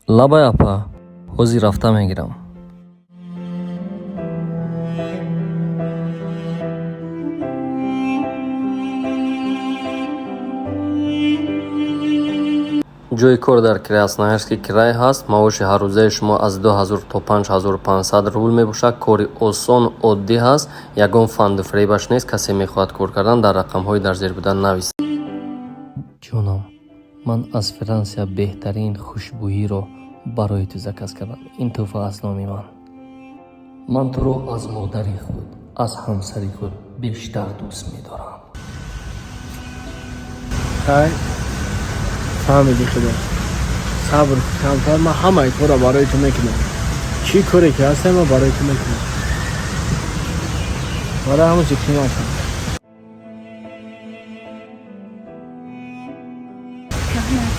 Лабай, апа, ҳозир рафта мегирам. Ҷойи кор дар Красноярский край ҳаст. Маоши ҳаррӯзаи шумо аз 2000 то 5500 рубл мебошад. Кори осон, оддӣ ҳаст, ягон фанду фиребаш нест. Касе мехоҳад кор кардан, дар рақамҳои дар зер буда нависад. Ҷонам, ман аз Франсия беҳтарин хушбӯиро барои ту заказ кардам. Ин тӯҳфа аз номи ман. Ман туро аз модари худ, аз ҳамсари худ бештар дӯст медорам. Хай, фаҳмиди, худо, сабр камтар. Ман ҳамаи корро барои ту мекунам. Чӣ коре ки ҳастам, ман барои ту мекунам. Барои ҳамон зикр накун. Раҳмат.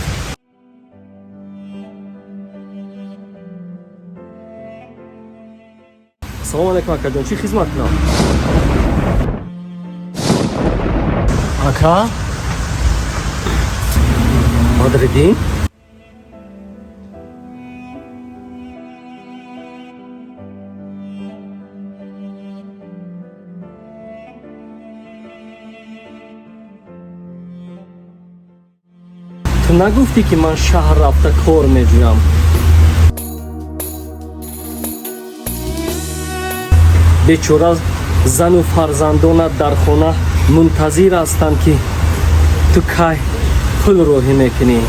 Ассалому алайкум, акаҷон, чӣ хизмат кунам? Ака. Бадриддин. Ту нагуфтӣ, ки ман шаҳр рафта кор меҷӯям? Бечора зану фарзандонат дар хона мунтазир ҳастанд, ки ту кай пул роҳӣ мекунӣ.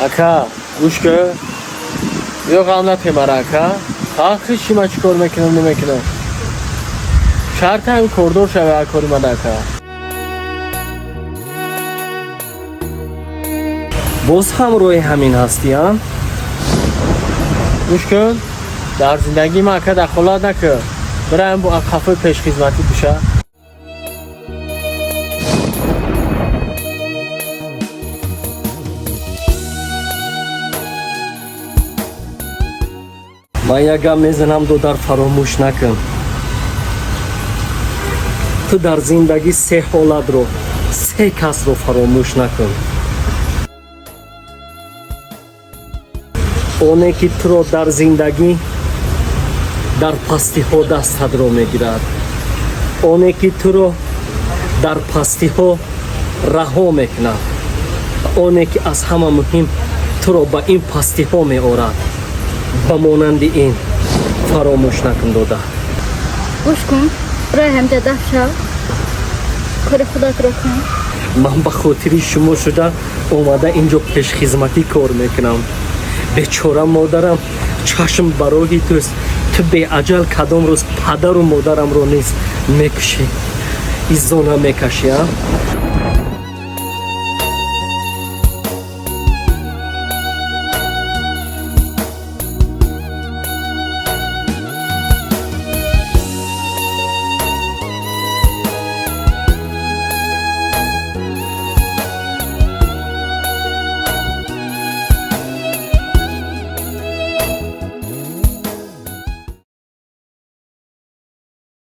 Ака, гӯш кун, ё ғам натемара, ака. Ҳаққи ман чӣ кор мекунам, намекунам, шарти ҳамин кордор шавӣ ҳар кори ман, ака. Боз ҳам роҳи ҳамин ҳастӣ, а? Гӯш кун, дар зиндагии ман, ака, дахолат накун. Бираем, бо қафои пешхизматӣ биша. Ман як гап мезанам, додар, фаромӯш накун. Ту дар зиндагӣ се ҳолатро, се касро фаромӯш накун: оне ки туро дар зиндагӣ дар пастиҳо дастатро мегирад, оне ки туро дар пастиҳо раҳо мекунад, оне ки аз ҳама муҳим туро ба ин пастиҳо меорад. Ба монанди ин фаромӯш накун, додар. Гӯш кун, рои ҳамҷа даф шав, кори худатро кун. Ман ба хотири шумо шуда омада инҷо пешхизматӣ кор мекунам. Бечора модарам чашм ба роҳи туст. Ту беаҷал кадом рӯз падару модарамро низ мекушӣ, иззона мекашӣ, а?